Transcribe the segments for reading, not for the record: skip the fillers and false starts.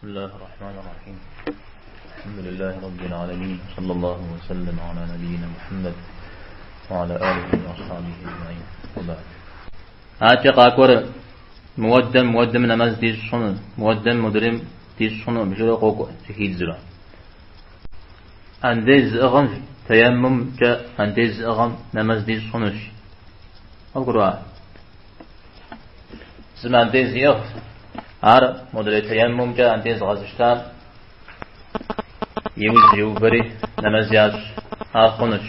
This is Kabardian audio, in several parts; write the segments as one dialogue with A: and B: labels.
A: بسم الله الرحمن الرحيم الحمد لله رب العالمين صلى الله وسلم على نبينا محمد وعلى آله وأصحابه أجمعين وبعد. Адэкӏэ къакӏуэр мыуэдэм мыуэдэм нэмэз дищӏ хъуну, мыуэдэм модрейм дищӏ хъуну жиӏэурэ къокӏуэ зыхидзурэ. Андез зыӏыгъым тэеммумкӏэ андез зыӏыгъым нэмэз дищӏ хъунущ. Къывгурыӏуа? Зым андез иӏыгът, ар модрей тэеммумкӏэ андез къэзыщтам иужь иувэри нэмэз ящӏ. Ар хъунущ.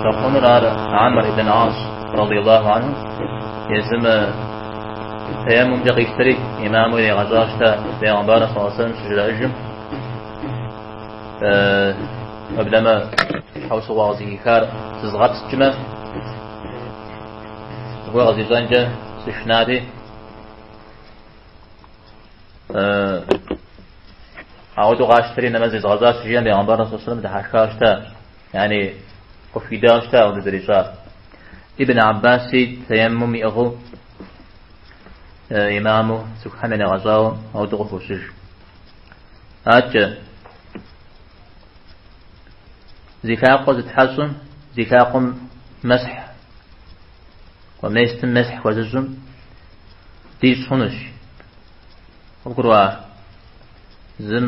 A: Щӏэхъунур ар Амр ибн Ас, радиаллаху анху, езым тэеммумкӏэ къищтэри имаму иригъэщӏащ щыта Пейгъэмбарым саллаллаху алейхи вассалам щыжраӏэжым, уеблэмэ щхьэусыгъуэ къызыхихар зызгъэпскӏмэ, зыгуэр къызищӏэнкӏэ сышынати, Ауэдэу къасщтэри нэмэз езгъэщӏащ, жиӏэм Пейгъэмбарыр саллаллаху алейхи вассалам дыхьэшхауэ щыта, яни къыхуидауэ щыта ауэдэу зэрищӏар. Ибн Аббаси тэеммум иӏыгъыу имаму цӏыхухэм яригъэщӏауэ ауэдэу къыхощыж. Адэкӏэ зи лъакъуэ зытхьэщӏым, зи лъакъуэм мэсхь, местым мэсхь хуэзыщӏым дищӏ хъунущ. Къывгурыӏуа? Зым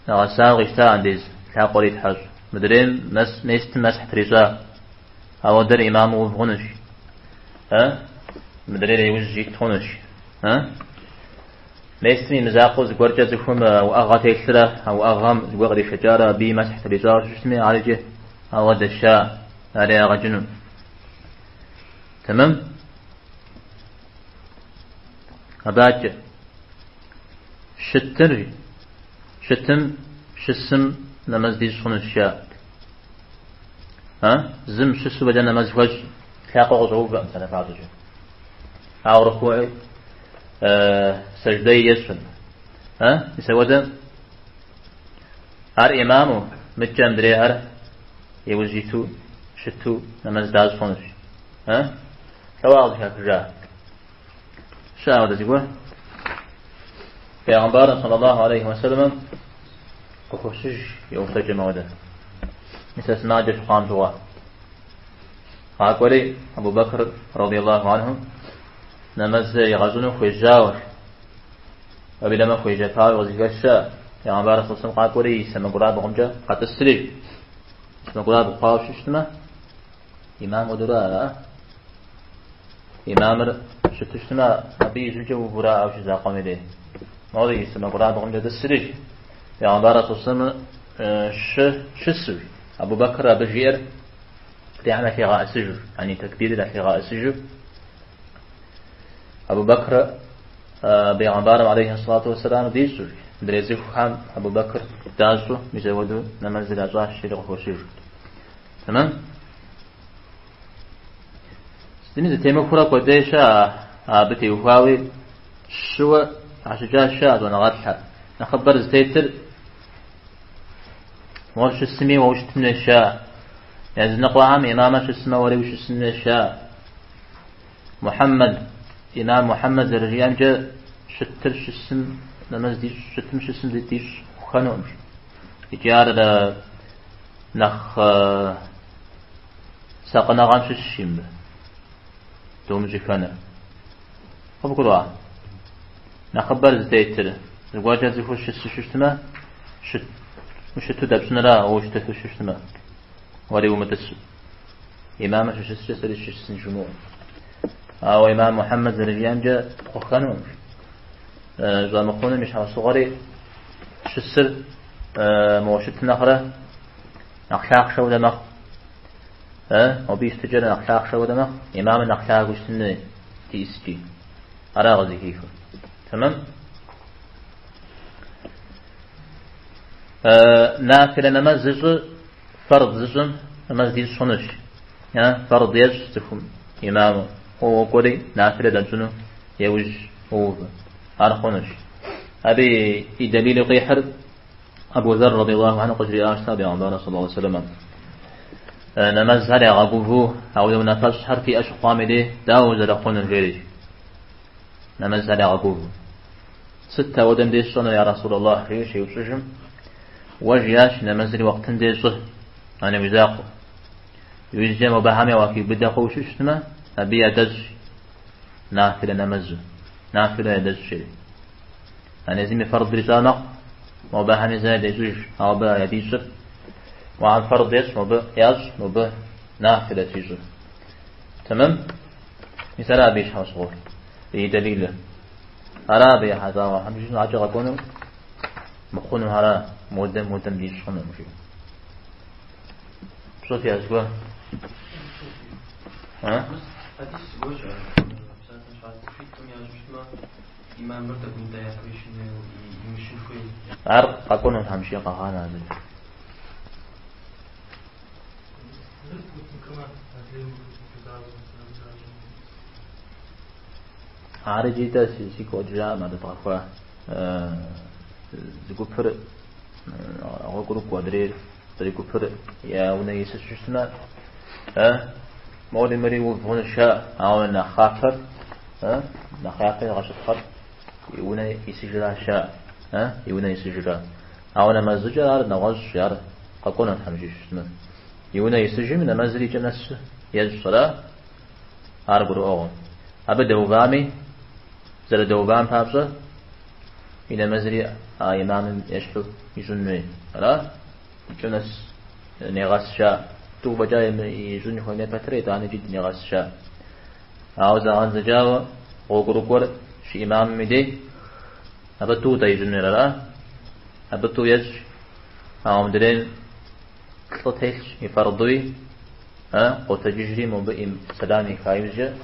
A: нэгъэсауэ къищта андез лъакъуэр итхьэщӏ, мыдрейм местым мэсхь трищӏа. Ауэдэр имаму ув хъунущ. Мыдрейр иужь ит хъунущ. Местым и мызакъуэу зыгуэркӏэ цӏыхум уӏэгъэ телърэ, а уӏэгъэм зыгуэр къришэкӏарэ абыи мэсхь трищӏауэ щытми, ар иджы ауэдэ ща, ар ягъэкӏыну. Тэмэм? Абы адэкӏэ щытыр, щытым, щысым нэмэз дищӏ хъунущ, жаӏэ. А? Зым щысу фӏэкӏа нэмэз хуэщӏ, лъакъуэ къыщӏэувэкъым псалъэ папщӏэкӏэ. Ауэ рукуи сэждэи ещӏым. А? Мис ауэдэ ар имаму, мыдкӏэ мыдрейхэр иужь иту, щыту нэмэз дащӏ хъунущ. А? Лӏо ар къызыхахыжа? Щыӏэ ауэдэ зыгуэр? Пейгъэмбарым саллаллаху алейхи уэсэлэмым къыхощыж и ӏуэхутэкӏэм ауэдэ. Мис а сымаджэ щыхъуам щыгъуэ. Къакӏуэри Абу Бэкр радиаллаху анху нэмэз игъэщӏыну хуежьауэ. Уеблэмэ хуежьэпауэ къызыхэщ щыӏэ. Пейгъэмбарыр саллаллаху къакӏуэри и сэмэгурабгъумкӏэ къэтӏысри. Сэмэгурабгъу хъуауэ щытмэ, Имам хуэдэура ара? Имамыр щыту щытмэ, абы ижьымкӏэ увура ауэ щызакъуэм и дей. Мор и сэмэгурабгъумкӏэ тӏысри, Пейгъэмбарыр саллаллаху щысу, Абу Бэкр абы жиӏэр мыдрейхэм ялъигъэӏэсыжу, яни тэкбирыр ялъигъэӏэсыжу. Абу Бэкр Пейгъэмбарым алейхи ссалату уэсселам дищӏу, мыдрей цӏыхухэм Абу Бэкр дащӏу, мис апхуэдэу нэмэзыр ящӏащ, жери къыхощыж. Тэмэм? Сытми зэтемыхуэрэ куэдей щыӏэ абы теухуауи щыуэ щхьэщыкӏа щыӏэ щӏэныгъэлӏхэр. Нэхъыбэр зытетыр мор щысми уэ ущытын хуейщ жаӏэ. Языныкъуэхэм имамыр щысмэ уэри ущысын хуейщ жаӏэ. Мухьэммэд, имам Мухьэммэд зэрыжиӏэмкӏэ щытыр щысым нэмэз дищӏ, щытым щысым дищӏ хъухэнукъым. Икӏи ар нэхъ сакъыныгъэм щыщщ мыбы. Думыщӏыхэныр. Къывгурыӏуа? Нэхъыбэр зытетыр, зыгуэркӏэ цӏыхур щысу щытмэ, щыт, ущыту дэпщӏыныра, уэ ущытыфу щытмэ, уэри умытӏысу. Имамыр щыщыскӏэ сэри сыщысын жумыӏэу. Ауэ имам Мухьэммэд зэрыжиӏэмкӏэ хъухэнукъым. Щӏэмыхъуным и щхьэусыгъуэри щысыр мо щытым нэхърэ нэхъ лъахъшэ хуэдэ мэхъу. Абы и щытыкӏэр нэхъ лъахъшэ хуэдэ мэхъу, имамыр нэхъ лъагэу щытын хуей тиӏыскӏи. Ара къызыхихыр. Тэмэм? Нафилэ нэмэз зыщӏыр фэрд зыщӏым нэмэз дищӏ хъунущ. Фэрд ещӏ цӏыхум имаму. Уэ уокӏуэри нафилэ дэпщӏыну яужь уоувэ. Ар хъунущ. Абы и дэлилу къихьыр Абу Зэр радиаллаху анху къыжриӏащ щыта Пейгъэмбарым саллаллаху алейхи вассалам. Нэмэзхэр ягъэгуву ауэдэ унафэщӏхэр фиӏэ щыхъуам и дей дауэ зэрыхъунур жери. Нэмэзхэр ягъэгуву. Сыт ауэдэм деж сщӏэнур, я Расул Аллах, жиӏэу щеупщӏыжым, уэ жиӏащ, нэмэзри уэкътым деж щӏы, ани уи закъуэу. Иужькӏэ мобыхэми уахиубыдэ хъууэ щытмэ, абы ядэщӏ нафилэ нэмэзу, нафилэ ядэщӏ жери. Ани езым и фэрдыр ищӏа мэхъу, мобыхэми зэ ядещӏыж, ауэ абы ядищӏыр, мохэм фэрд ещӏ, мобы ящӏ, мобы нафилэ щищӏыр. Тэмэм? Мис ара абы и щхьэусыгъуэр, и дэлилыр. Ара абы ехьэлӏауэ, хьэмжыжьым акӏэ къэкӏуэну мыхъуну ара, модэм, модэм дищӏ хъуну, жиӏэу. Пщӏэ фиӏэ зыгуэр? А?
B: Хьэдис зыгуэр щыӏэ, псалъэм щхьа цӏыхуитӏым ящӏу щытмэ, имамыр тӏэкӏунитӏэ япэ имыщын хуей.
A: Ар къэкӏуэну хьэмжи къэгъанэ азы. Ар иджы дэ сигу къэкӏыжакъым абы дгъэхуа зы гупыр гъуэгурыкӏуэ, адрейр адрей гупыр я унэ ису щытмэ, мори мыри ув хъунущ жаӏэ, ауэ нэхъапэр, нэхъ япэ игъэщыпхъэр и унэ исыжыращ жаӏэ, и унэ исыжыра. Ауэ нэмэз щӏыкӏэр ар нэгъуэщӏщ, ар къэкӏуэнут хьэмжи щытмэ. И унэ исыжым нэмэзыр и кӏэм нэсу ещӏ, ара? Ар гурыӏуэгъуэ. Абы дэувами, зэрыдэувам папщӏэ, и нэмэзри а имамым ещхьу ищӏын хуей. Ара? И кӏэм нэс негъэс жаӏэ. Тӏу фӏэкӏа ищӏын хуэмей пэтрэ, итӏанэ икӏи негъэс жаӏэ. Ауэ зэгъэндзэкӏауэ гъуэгурыкӏуэр щыимамым и дей, абы тӏу-тӏэ ищӏын хуейр, ара? Абы тӏу ещӏ. Ауэ мыдрейм плӏы телъщ и фэрдуи, къотэджыжри мобы им сэлам иха иужькӏэ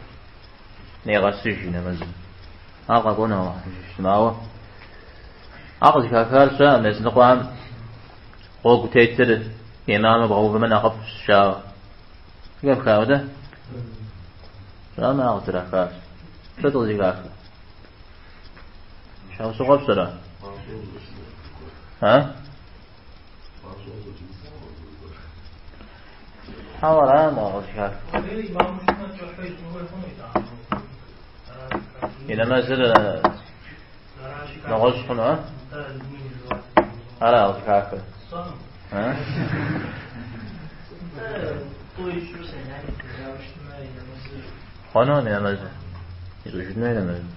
A: негъэсыж и нэмэзым. Ар къэкӏуэну щытмэ, ауэ ар къызыхахар щыӏэм, языныкъуэхэм гъуэгу тетыр имаму бгъэувэмэ нэхъыфӏщ жаӏэу. Зэхэпха апхуэдэ? Щыӏэмэ ар къызэрахар. Сыт къызыхахыр? Щхьэусыгъуэ пщӏэрэ? А? Хьэуэ, аракъым къызыхахыр. И нэмэзыр нэгъуэщӏ хъуну, а? Ара къызыхахыр? А? Хъуну и нэмэзыр? Ищӏыжыну и нэмэзыр?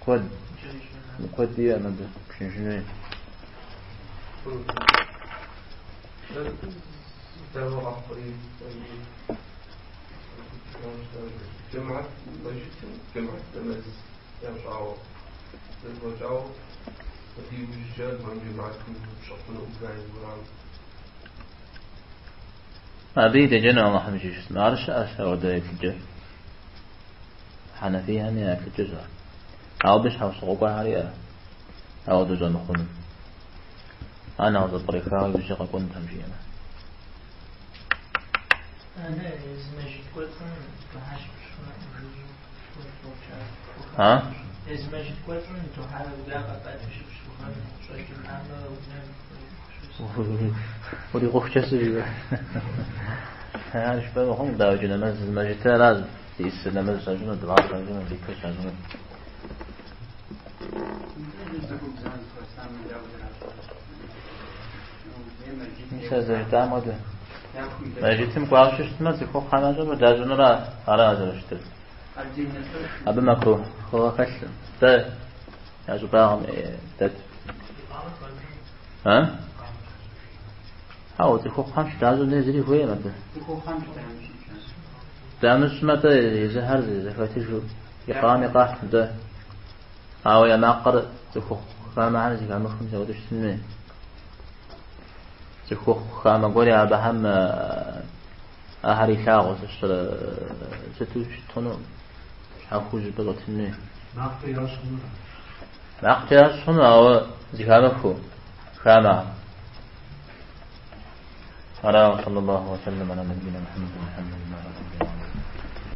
A: Куэд, куэд иӏэм абы пшыныжыну.
B: Джэмэхьэт мэжджытым джэмэхьэт нэмэз ящӏауэ, зэфӏэкӏауэ, абы иужькӏэ имам джэмэхьэтым упщӏэ хъуну жаӏэ зыгуэрам.
A: Абы и деджэну Алыхьым жиӏэщ. Ар щыӏэщ ауэдэ еплъыкӏэ. Хьэнэфийхэми я еплъыкӏэщ ар. Ауэ абы щхьэусыгъуэ гуэрхэр иӏэ, ауэдэу щӏэмыхъуну. Ар нэхъ зэпкърыхауэ иужькӏэ къэкӏуэнутэм жиӏэмэ. А? Урикъухукӏэ сыжиӏэ. Ар жыпӏэ мыхъун, дауикӏ нэмэз мэжджытыр аращ. Исыр нэмэз щащӏыну, дугьэ щащӏыну, зикр щащӏыну. Мис а зэрыжытӏам хуэдэ. Мэжджытым кӏуауэ щытмэ, цӏыхухъухэм ящӏэмэ, дащӏынура ара зэрыщытыр. Абы мэкрухыгъэ хэлъым. Дэ я щӏыбагъым дэт. А? Хьэуэ, цӏыхухъухэм щыдащӏэм дей зыри хуейкъым абы. Дамыщӏмэ, тӏэ езыхэр зэхэтыжу, икъами къахь, тӏэ. Ауэ я макъыр цӏыхухъу хамэхэр зэхамыхым зэуэдэу щытын хуей. Цӏыхухъу хамэ гуэри абыхэм ахэр илъагъуу сыщӏэрэ сыту щыт хъуну, щхьэхуэу зыщӏыпӏэ щӏэтын хуей.
C: Макъкӏэ ящӏ хъуну?
A: Макъкӏэ ящӏ хъуну, ауэ зэхамыхыу хамэхэр. Ара, صلى الله وسلم على نبينا محمد وعلى آله.